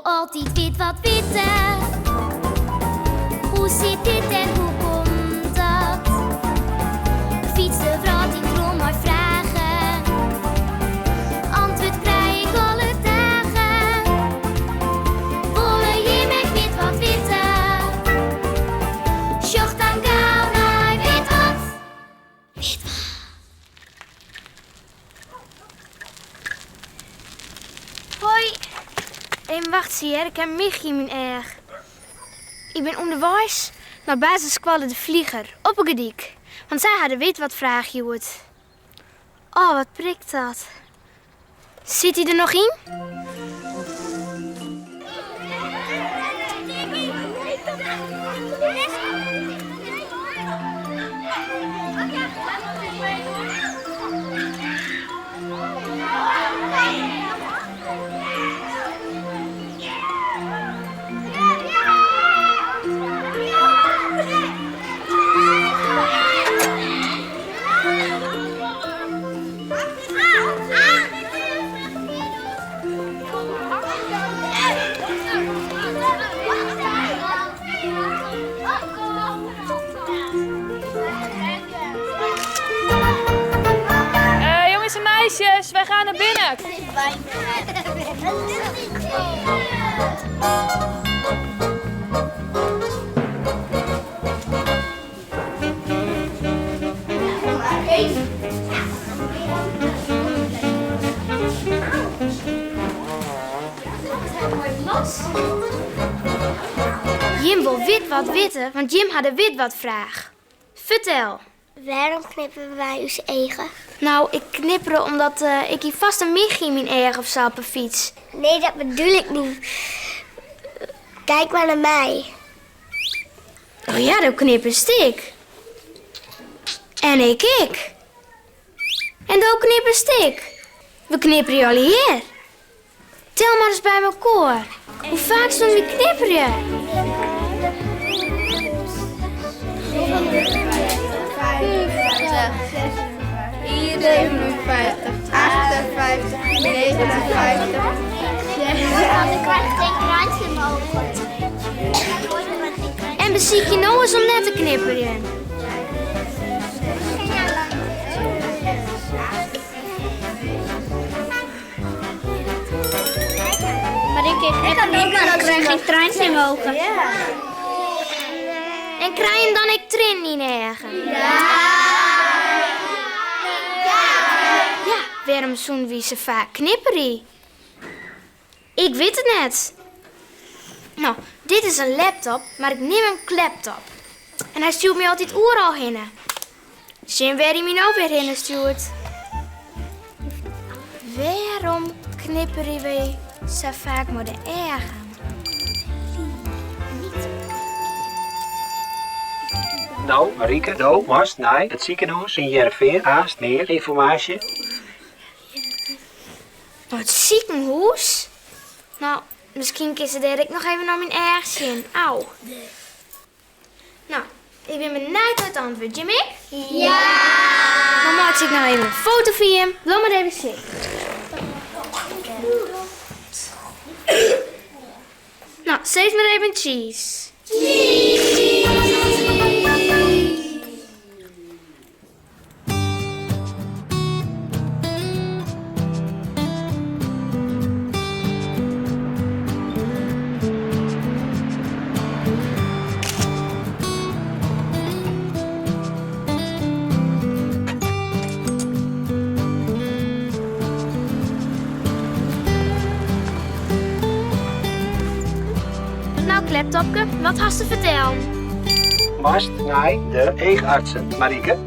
altyd wit wat witte. Hoe sit dit en hoe komt dat? Ik fyts de wrâld yn rûn mei fragen. Antwurd krij ik alle dagen. Wolle jim ek wit wat witte? Sjoch dan gau nei Wit wat! Wit wat! Hoi. Even wachtsje hear, ik ha in michje yn myn each. Ik bin ûnderweis nei basisskoalle De Vlieger op 'e Gerdyk, want sy ha de wit wat fraach hjoed. Oh, wat prikt dat. Sit hy der noch yn? Jongens en meisjes, wij gaan naar binnen. Jim wol wit wat witte, want jim ha de wit wat fraach. Fertel. Wêrom knippere wy ús eagen? Nou, ik knippere omdat ik hie fast in michje yn myn each of sa op 'e fyts. Nee, dat bedoel ik niet. Kijk maar naar mij. Oh ja, do knipperst ek. En ik ek. En do knipperst ek. We knipperje allegear. Tel mar ris by mekoar. Hoe faak soene wy knipperje? En besykje no ris om net te knipperjen. Ik krijg geen traantje in mijn ogen. En krije jim dan ek triennen yn 'e eagen? Ja, wêrom soene wy sa faak knipperje? Ik wit it net. No, dit is in laptop, mar ik neam him kleptop. En hy stjoert my altyd oeral hinne. Sjen wêr hy my no wer hinne stjoert. Wêrom knipperje wy sa faak mei de eagen? No, Marieke, do moatst nei it sikehûs yn Hearrenfean. Hast mear ynformaasje? Nei it sikehûs? No, miskien kin se dêr ek noch even nei myn each sjen. Au. No, ik bin benijd nei it antwurd. Jim ek? Ja! Dan meitsje ik no even in foto fan jim. Bliuw mar even sitten. No, sis mar even cheese. Cheese! No, kleptopke, wat hast te fertellen? Moatst nei de eachartsen, Marieke.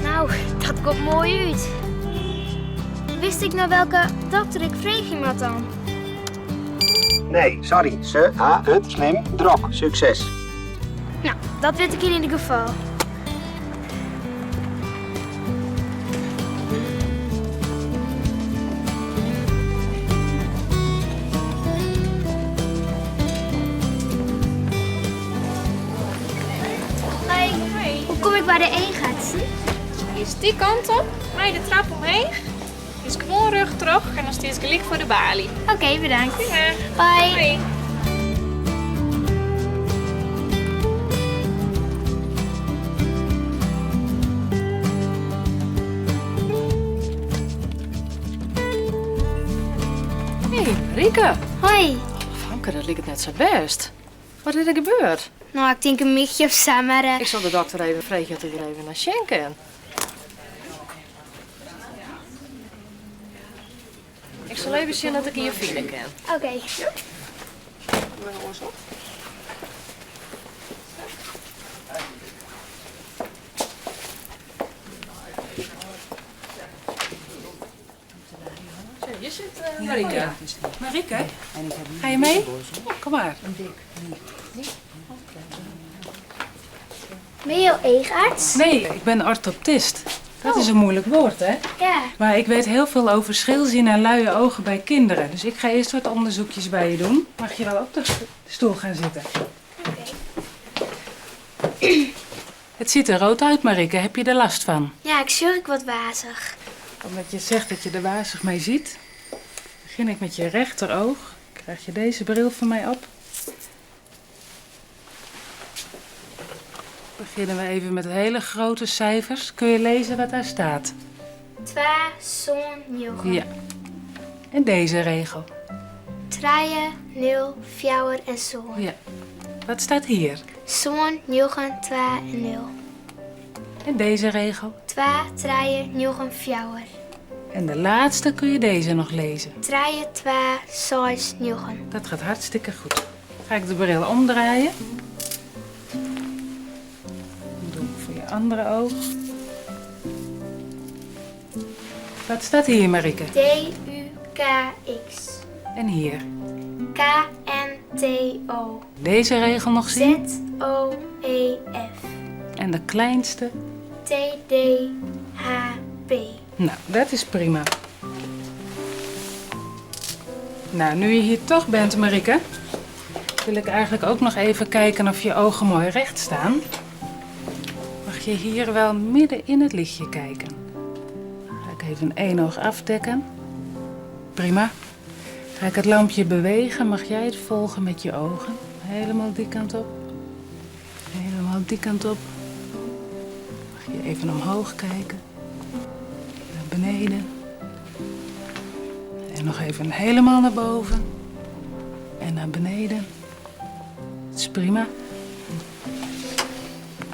Nou, dat komt moai út. Witst ek no welke dokter ik freegje moat dan? Nee, sorry, se ha it slim drok. Sukses. Nou, dat wit ik yn ieder gefal. Hoe kom ik by de eachartsen? Earst dy kant op, mei de trap omheech. Giest gewoan rjocht troch en dan stiest gelyk foar de baly. Oké, bedankt. Prima. Hoi. Hoi. Hey, Marieke. Hoi. Famke, dat liket net sa bêst. Wat is der gebeurd? No, ik tink in michje of sa, mar. Ik sil de dokter even freegje oft er der even nei sjen kin. Ik sil even sjen oft ik ien fine kin. Oké. Hjir sit Marieke. Marieke, ga je mee? Kom mar. Binne jo eacharts? Nee, ik ben orthoptist. Dat is een moeilijk woord, hè? Ja. Maar ik weet heel veel over scheelzien en luie ogen bij kinderen. Dus ik ga eerst wat onderzoekjes bij je doen. Mag je wel op de stoel gaan zitten? Oké. Het ziet er rood uit, Marieke. Heb je er last van? Ja, ik sjoch ek wat wazich. Omdat je zegt dat je er wazig mee ziet, begin ik met je rechteroog. Krijg je deze bril van mij op. Beginnen we even met hele grote cijfers. Kun je lezen wat daar staat? Twa, sân, njoggen. Ja. En deze regel? Trije, nul, fjouwer en sân. Ja. Wat staat hier? Sân, njoggen, twa en nul. En deze regel? Twa, trije, njoggen, fjouwer. En de laatste kun je deze nog lezen. Trije, twa, seis, njoggen. Dat gaat hartstikke goed. Ga ik de bril omdraaien. Dan doe ik voor je andere oog. Wat staat hier, Marieke? D, U, K, X. En hier? K, N, T, O. Deze regel nog zien? Z, O, E, F. En de kleinste? T, D, H, P. Nou, dat is prima. Nou, nu je hier toch bent, Marieke, wil ik eigenlijk ook nog even kijken of je ogen mooi recht staan. Mag je hier wel midden in het lichtje kijken? Dan ga ik even één oog afdekken. Prima. Ga ik het lampje bewegen, mag jij het volgen met je ogen? Helemaal die kant op. Helemaal die kant op. Mag je even omhoog kijken. Naar beneden. En nog even helemaal naar boven. En naar beneden. Dat is prima.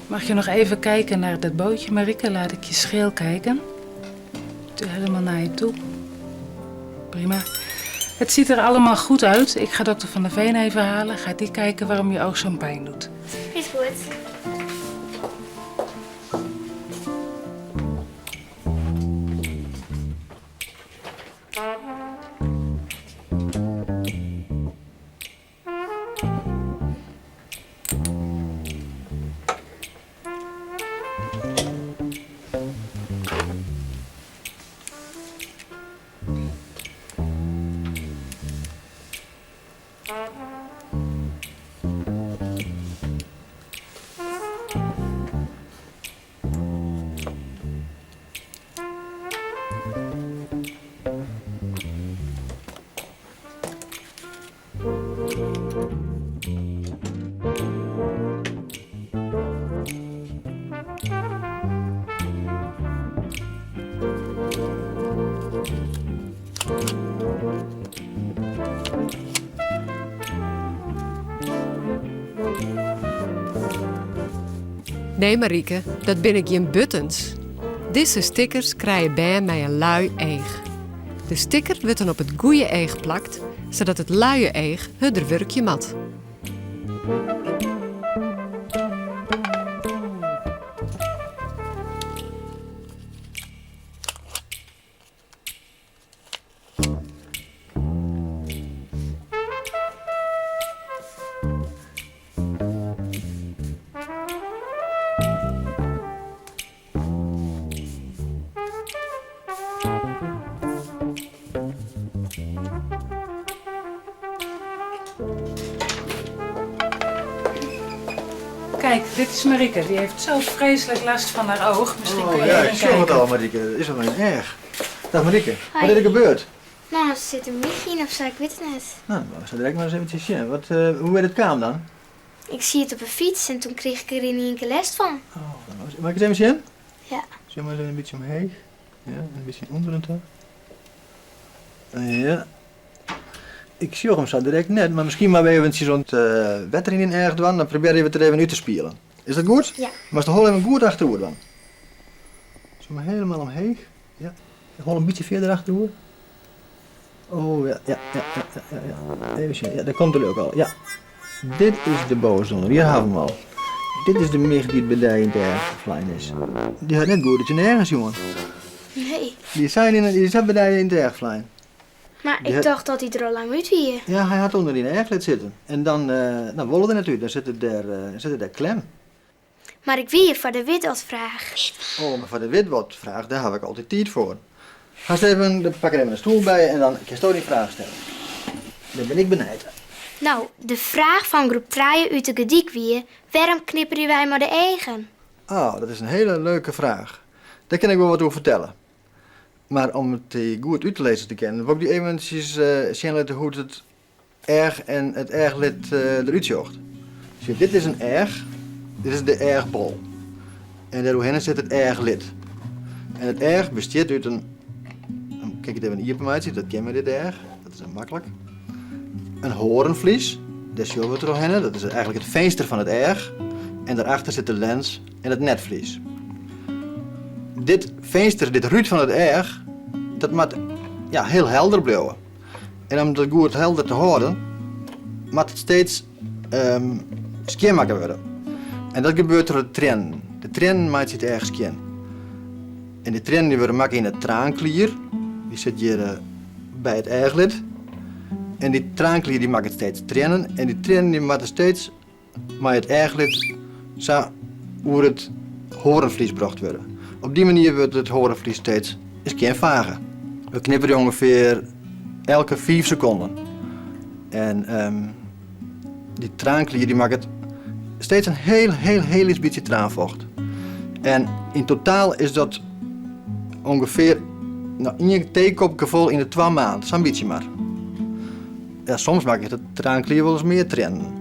Mag je nog even kijken naar dat bootje, Marieke? Laat ik je scheel kijken. Doe helemaal naar je toe. Prima. Het ziet er allemaal goed uit. Ik ga dokter Van der Veen even halen. Gaat die kijken waarom je oog zo'n pijn doet. Is goed. Nee Marieke, dat binne gjin buttons. Dizze stickers krije bern mei in lui each. De sticker wurdt dan op it goeie each plakt, sadat it luie each hurder wurkje moat. Kijk, dit is Marieke. Die heeft zo vreselijk last van haar oog. Misschien kun Oh je ja, even ik zag het kijken. al, Marieke. Dat is al een erg. Dag Marieke, Hoi. wat is der gebeurd? Nou, der sit in michje yn of sa, ik wit it net. Nou, dan sil direkt mar ris eventsjes sjen. Wat, eh, hoe is it kaam dan? Ik siet op 'e fyts en toen krige ik der yn ien kear lêst fan. Oh, dan Mag ik ris even sjen? Ja. Sjoch mar ris even in bytsje omheech. Ja, in bytsje ûnderen ta. Ja. Ik sjoch him sa direkt net, mar miskien moatte we eventsjes oan it eh, wetter yn dyn each dwaan. Dan probearje we it der even út te spielen. Is dat goed? Ja. Moatst de holle even goed achteroer dwaan. Sjoch mar helemaal omheech. Ja. De holle in bytsje fierder achteroer. Oh ja, ja, ja, ja, ja, ja. Even sjen. Ja, dêr komt er ek al. Ja. Dit is de boosdoener. Hjir hawwe we him al. Dit is de mich dy't by dy yn it each flein is. Dy hat net goed út syn eagen sjoen. Nee. Dy sein yn, dy is by dy yn it each flein. Mar ik tocht dat hy der al lang út wie. Ja, hy hat ûnder dyn eachlid sitten. En dan, eh, dan wol er der net út. Dan sit er dêr, eh, sit er dêr klem. Mar ik wie hjir foar de witwatfraach. Oh, mar foar de witwatfraach, dêr haw ik altyd tiid foar. Hast even, dan pak ik even in stoel by en dan kinsto dyn fraach stelle. Dêr bin ik benijd. No, de fraach fan groep trije út De Gordyk wie, wêrom knipperje wy mei de eagen? Oh, dat is in hiele leuke fraach. Dêr kin ik wol wat oer fertelle. Mar om it dy goed út te lizzen te kinnen, wol ik dy eventsjes sjen litte hoe't it each en it eachlid derút sjocht. Sjoch, dit is in each, dit is de eachbol. En dêroerhinne sit it eachlid. En it each bestiet út in, kin ik it even iepenmeitsje, dat kin mei dit each, dat is dan maklik. In hoornvlies, dêr sjogge we trochhinne, dat is eigentlik it finster fan it each. En dêrachter sit de lens en it netvlies. Dit finster, dit rút fan it each, dat moat ja, hiel helder bliuwe. En om dat goed helder te hâlden, moat it steeds um, skjinmakke wurde. En dat gebeurt troch de triennen. De triennen meitsje it each skjin. En dy triennen dy wurde makke yn de traanklier. Dy sit hjir eh, by it eachlid. En dy traanklier dy makket steeds triennen. En dy triennen dy moatte steeds mei it eachlid sa oer it hoornvlies brocht wurde. Op dy manier wurdt it hoornvlies steeds skjinfage. We knipperje ûngefear elke fiif sekonden. En ehm, dy traanklier dy makket steeds in hiel, hiel, hiel lyts bytsje traanfocht. En yn totaal is dat ûngefear no, ien teekopke fol yn de twa maand, sa'n bytsje mar. Ja, soms makket de traanklier wolris mear triennen.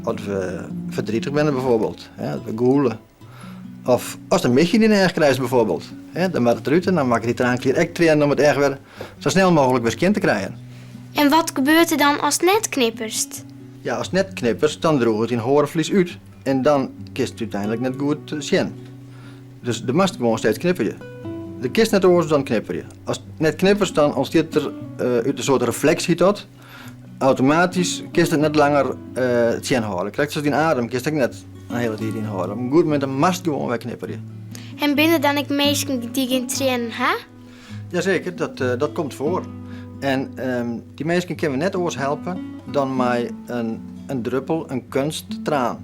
As we verdrietig binne bijvoorbeeld, hè, as we gûle. Of as in michje yn dyn each krijst bijvoorbeeld. Hè, dan moat it derút en dan makket dy traanklier ek triennen om it each wer sa snel mooglik wer skjin te krijen. En wat gebeurt der dan ast net knipperst? Ja, ast net knipperst, dan drûget dyn hoornvlies út en dan kinst it úteinlik net goed eh, sjen. Dus do moatst gewoan steeds knipperje. Do kinst net oars dan knipperje. Ast net knipperst, dan ûntstiet der eh, út in soart refleks, hyt dat. Automatysk kinst it net langer uh, tsjinhâlde. Krekt as dyn adem kinst ek net in hiele tiid ynhâlde. Op in goed momint dan moatst gewoan wer knipperje. En binne der dan ek minsken dy't gjin triennen ha? Jazeker, dat, uh, dat komt foar. En um, dy minsken kinne we net oars helpe dan mei in, in druppel, in kunsttraan.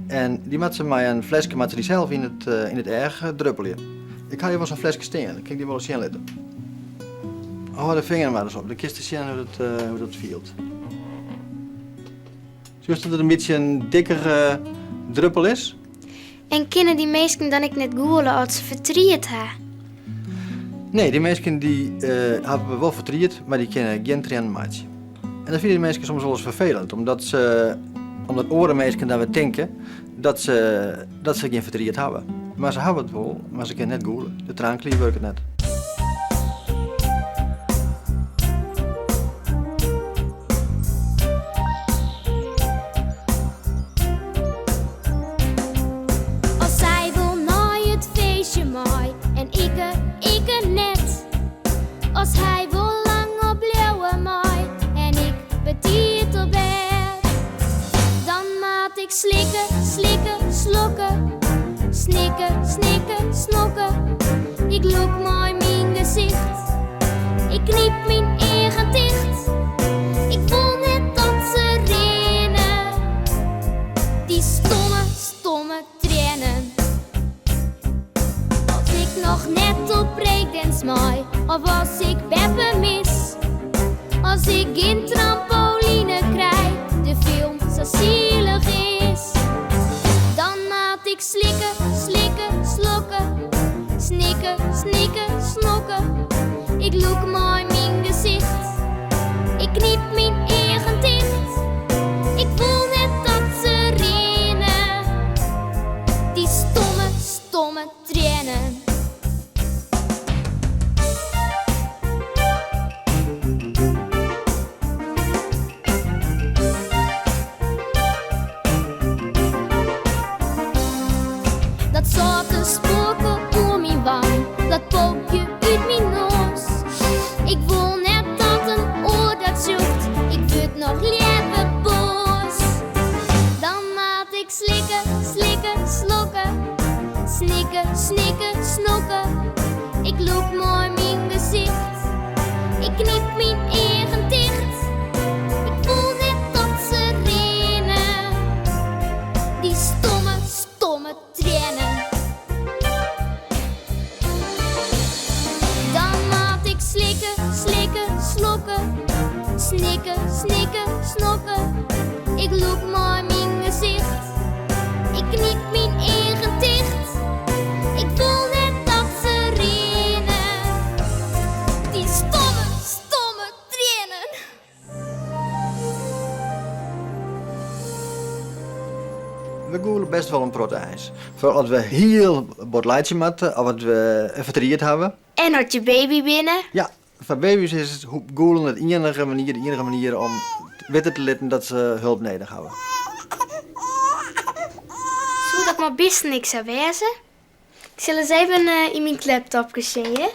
En dy moatte se mei in fleske moatte se dy sels yn it, uh, yn it each druppelje. Ik ha hjir wol sa'n fleske stean, dan kin ik dy wol ris sjen litte. Hâld de finger mar ris op, dan kinst sjen hoe't dat, uh, hoe dat fielt. Sjochst dat it in bytsje in dikkere druppel is? En kinne dy minsken dan ek net gûle as se fertriet ha? Nee, dy minsken dy uh, hawwe wol fertriet, mar dy kinne gjin triennen meitsje. En dat fine dy minsken soms wolris ferfelend, omdat, se, omdat oare minsken dan wer tinke dat se, dat se gjin fertriet hawwe. Mar se hawwe it wol, mar se kinne net gûle. De traanklier wurket net. As sy wol nei it feestje mei en ikke, ikke net. As hy wol lang op bliuwe mei en ik betiid op bêd. Dan moat ik slikke, slikke, slokke. Snikke, snikke, snokke. Ik lûk mei myn gesicht. Ik knyp myn eagen ticht. Ik wol net dat se rinne. Dy stomme, stomme triennen. As ik noch net op breakdance mei, of as ik beppe mis. As ik gjin trampoline krij, de film sa sielich is. Dan moat ik slikke, slikke, slokke. Snikke, snikke, snokke. Ik lûk mei myn gesicht, ik knyp myn eagen ticht. Ik wol net dat se rinne, dy stomme, stomme triennen. Dat sâlte spoarke oer myn wang, dat pookje út myn noas. Ik wol net dat in oar dat sjocht, ik wurd noch leaver boas. Dan moat ik slikke, slikke, slokke, snikke, snikke, snokke. Ik lûk mei myn gesicht, ik knyp myn eagen ticht. Ik wol net dat se rinne, dy stomme, stomme triennen. Dan moat ik slikke, slikke, slokke, snikke, snikke, snokke. Ik lûk mei myn gesicht, ik knyp myn eagen ticht. Ik wol net dat se rinne, dy stomme, stomme triennen. We gûle best wol in protte eins. Foaral as we hiel bot laitsje moatte of as we fertriet hawwe. En as je baby binne? Ja, foar baby's is it gûlen it iennige manier, de iennige manier om witte te litten dat se hulp nedich hawwe. Soe dat mei bisten ek sa wêze? Ik sil ris even yn myn laptopke sjen, hear.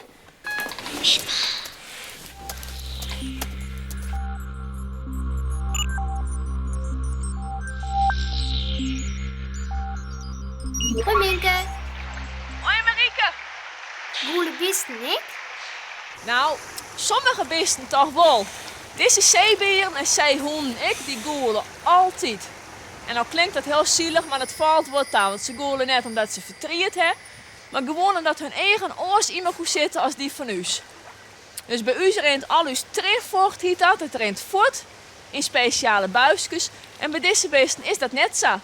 Hoi Minke. Hoi Marieke. Gûle bisten ek? Nou, sommige bisten toch wol. Dizze seebearen en seehûnen ek, dy gûle altyd. En no klinkt dat hiel sielich, mar dat falt wol ta, want se gûle net omdat se fertriet ha, mar gewoan omdat hun eagen oars yn mekoar sitte as dy fan ús. Dus by ús rint al ús trienfocht, hyt dat, it rint fuort yn spesjale buiskes en by dizze bisten is dat net sa.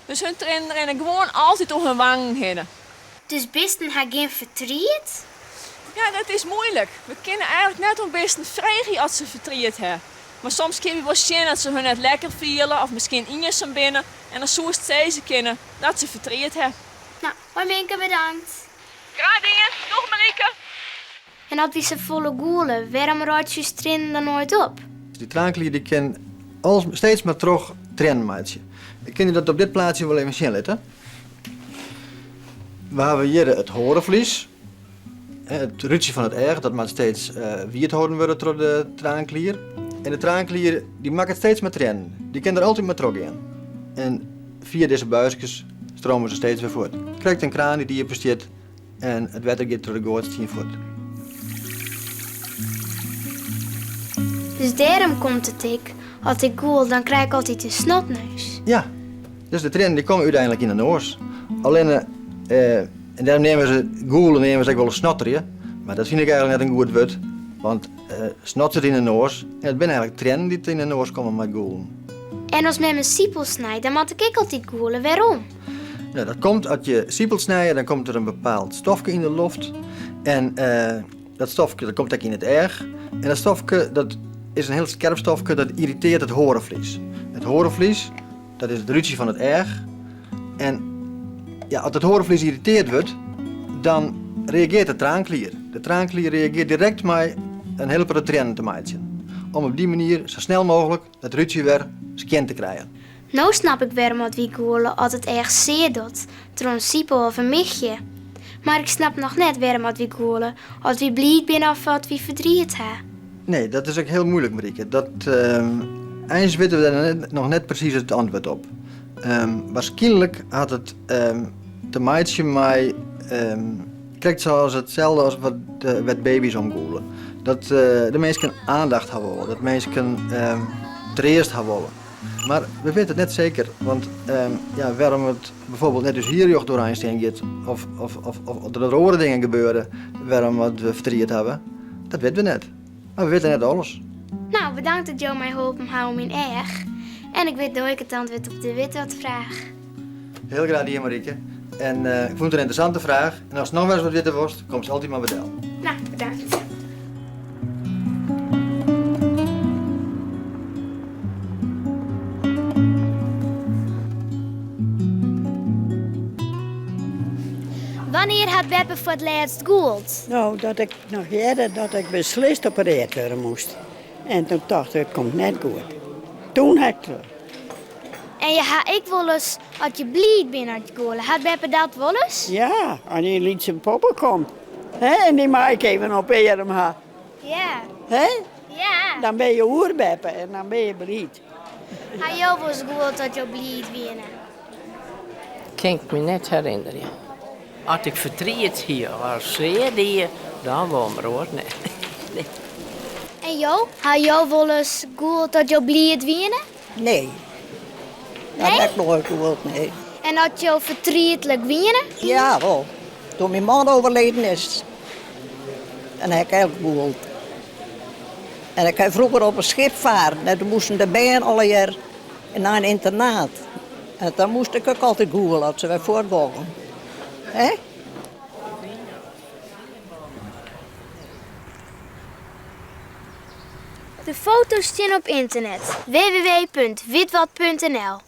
Dus hun triennen rinne gewoan altyd oer hun wangen hinne. Dus bisten ha gjin fertriet? Ja, dat is moeilik. We kinne eigenlik net oan bisten freegje oft se fertriet ha. Mar soms kinne wy wol sjen dat se hun net lekker fiele of miskien iensum binne en dan soest sizze kinne dat se fertriet ha. No, hoi Minke, bedankt. Graach dien. Doeg Marieke. En as wy safolle gûle, wêrom reitsje ús triennen dan noait op? Dy traanklier dy kin al steeds mar troch triennen meitsje. Ik kin dy dat op dit plaatsje wol even sjen litte. We hawwe hjir it hoarnflues. It rútsje fan it each, dat moat steeds wiet holden wurde troch de traanklier. En de traanklier dy makket steeds mar triennen. Dy kin der altyd mar trochgean. En fia dizze buiskes strome se steeds wer fuort. Krekt in kraan dy't iepen stiet en it wetter giet troch de goatstien fuort. Dus dêrom komt it ek, as ik gûl, dan krij ik altyd in snotneus. Ja, dus de triennen dy komme úteinlik yn de noas. Allinne, en dêrom neame se gûle neame se ek wol snotterje, mar dat fyn ik eigenlik net in goed wurd, want snot sit yn de noas en it binne eigenlik triennen dy't yn de noas komme mei it gûlen. En as mem in sipel snijt, dan moat ik ek altyd gûle. Wêrom? Nou, dat komt as je sipel snije, dan komt der in bepaald stofke yn de loft en dat stofke dat komt ek yn it each. En dat stofke dat is in hiel skerp stofke, dat yrritearret it hoarnflues. It hoarnflues, dat is it rútsje fan it each. En ja, as it hoarnflues yrriteard wurdt, dan reagearret de traanklier. De traanklier reagearret direkt mei in hiele protte triennen te meitsjen. Om op dy manier sa snel mooglik dat rútsje wer skjin te krijen. No snap ik wêrom as wy gûle as it each sear docht, troch in sipel of in michje. Mar ik snap noch net wêrom as wy gûle as wy bliid binne of as wy ferdriet ha. Nee, dat is ek hiel muoilik, Marieke. Dat, eins witte we dêr noch net presys it antwurd op. Waarskynlik hat it te meitsjen mei krekt sa as itselde as wat wêr't baby's om gûle. Dat de minsken aandacht ha wolle, dat minsken treast ha wolle. Mar we witte it net seker, want ja, wêrom it bijvoorbeeld net ús hier rjocht oerein stean giet of, of, of, of dat der oare dingen gebeure wêrom wat we fertriet hawwe, dat witte we net. Mar we witte net alles. Nou, bedankt dat jo my holpen ha oan myn each. En ik wit no ek it antwurd op de witwat-fraach. Hiel graach dien, Marieke. En ik fûn it in ynteressante fraach. En ast noch wer ris wat witte wolst, komst altyd mar wer del. Nou, bedankt. Wannear hat beppe foar it lêst gûld? No, dat ik noch hearde dat ik beslist opereard wurde moast. En toen tocht ik, it komt net goed. Toen ha ik. En je ha ek wolris as je bliid binne as je gûle. Hat beppe dat wolris? Ja, as dy lytse poppe komt. Hè, en dy mei ik even op earm ha. Ja. Hè? Ja. Dan binne je oerbeppe en dan binne je bliid. Ha jo wolris gûld as jo bliid wiene? Kin ik my net herinnerje. As ik fertriet hie of sear die, dan wol, mar oars net. En jo? Ha jo wolris gûld as jo bliid wiene? Nee. Dat ha ik noait gûld, nee. En as jo fertrietlik wiene? Ja, wol. Toen myn man overleden is, dan ha ik ek gûld. En ik ha froeger op in skip faren en toen moasten de bern allegear nei in ynternaat. En dan moast ik ek altyd gûle as se wer fuortgongen. Hè? De foto's stean op ynternet, www.witwat.nl.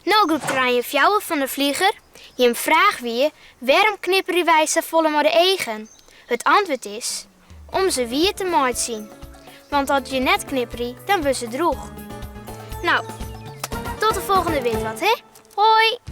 No groep trije en fjouwer fan de Vlieger, jim fraach wie, wêrom knipperje wy safolle mei de eagen? It antwurd is, om se wiet te meitsjen. Want as je net knipperje, dan wurde se drûch. No, tot de folgjende Witwat, hè? Hoi!